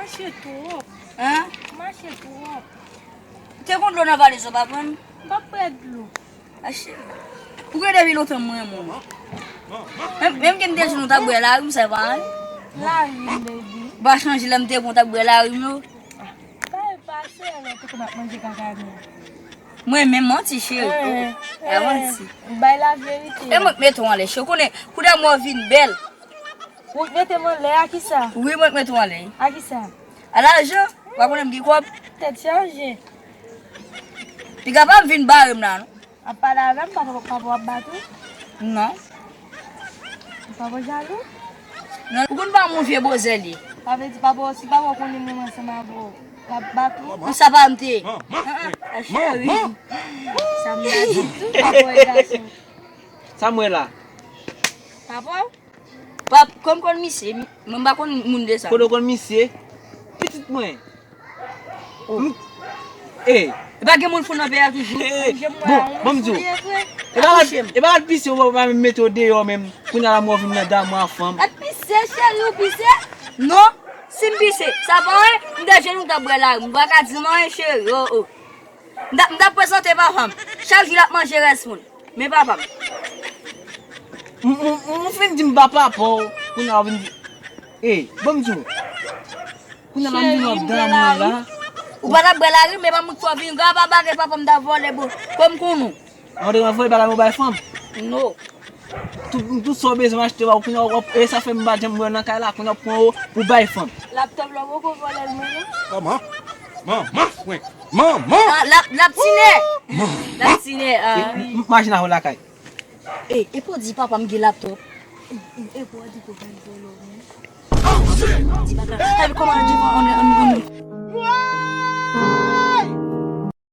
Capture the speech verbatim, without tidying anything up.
Mache twòp. Hein? Mache twòp. Te konn dlo nan valiz ou pa pran? M pa pran dlo. Mache. Ou gen depi lontan mwen mwen. Menm, menm gen de jou nou t ap bwè larim, sa pa anyen. Larim, baby. Ou pa chanje lè m te pran w t ap bwè larim yo. Sa e pase, alò, te konn ap manje kaka nou. Mwen menm manti, cheri. Eh, eh, manti. Bay la verite. E mwen k mete w anlè, cheri. Ou konnen, kounye a mwen vin bèl. Ou mete m anlè a kisa? Wi, mwen k mete w anlè. A kisa? A lajan, ou pa konnen m gen kòb. Tèt chaje. Piga pa m vin bare m la, non. Ap pale avè m, papa, papa w ap bat ou? Non. Papa w jalou? Non, ou konn pa moun vye bozè li. Sa vle di papa w, si papa w konnen mwen ansanm avè w, l ap bat ou? Ou sa pa m te. Ah, ah, cheri. Sa m ta di tou, papa w e gason. Sa m wè la. Papa w? Pap, kòm konn misye, mi-, mwen m pa konn moun de sa. Kote w konn misye? Pitit mwen. Oh. M-, eh. E pa gen moun fou nan peyi a toujou? Eh, bon, bon, m di w. E pa, e pa gad misye, w pa menm mete w deyò menm. Kounye a la mwen vin nan damou a fanm. Gad pise, cheri, ou pise? Non, si m pise, sa pa anyen. M te jwenn ou t ap bwè lari. M pa ka di m anyen, cheri. Oh, oh. M t ap, m t ap prezante papa m. Chak jou l ap manje rès moun. Men papa m. M, m, m fin di m pa papa w. Kounye a w vin di. Ey, ban m di w. Kounye a la m vin w ap damou la. Ou pa t ap bwè lari, men pa moun k fè w vin gra, pa bagay papa m t ap vòlè, bon. Kòm konnen w. An te vòlè bagay mwen bay fanm. No. Tout, tout sa w bezwen m achte ba w, kounye a w ap, e sa fè m pa janm wè w nan kay la, kounye a w pran w pou bay fanm. Laptòp la w poko vòlè l mwen non. Manman, manman mwen, manman. Ah, lap, lap tinè. Lap tinè, ah. M-, m-, imajine avè w lakay. E, e pou di papa m gen laptòp. E pou di pou vin vòlè w menm. Di bagay. Epi kòman di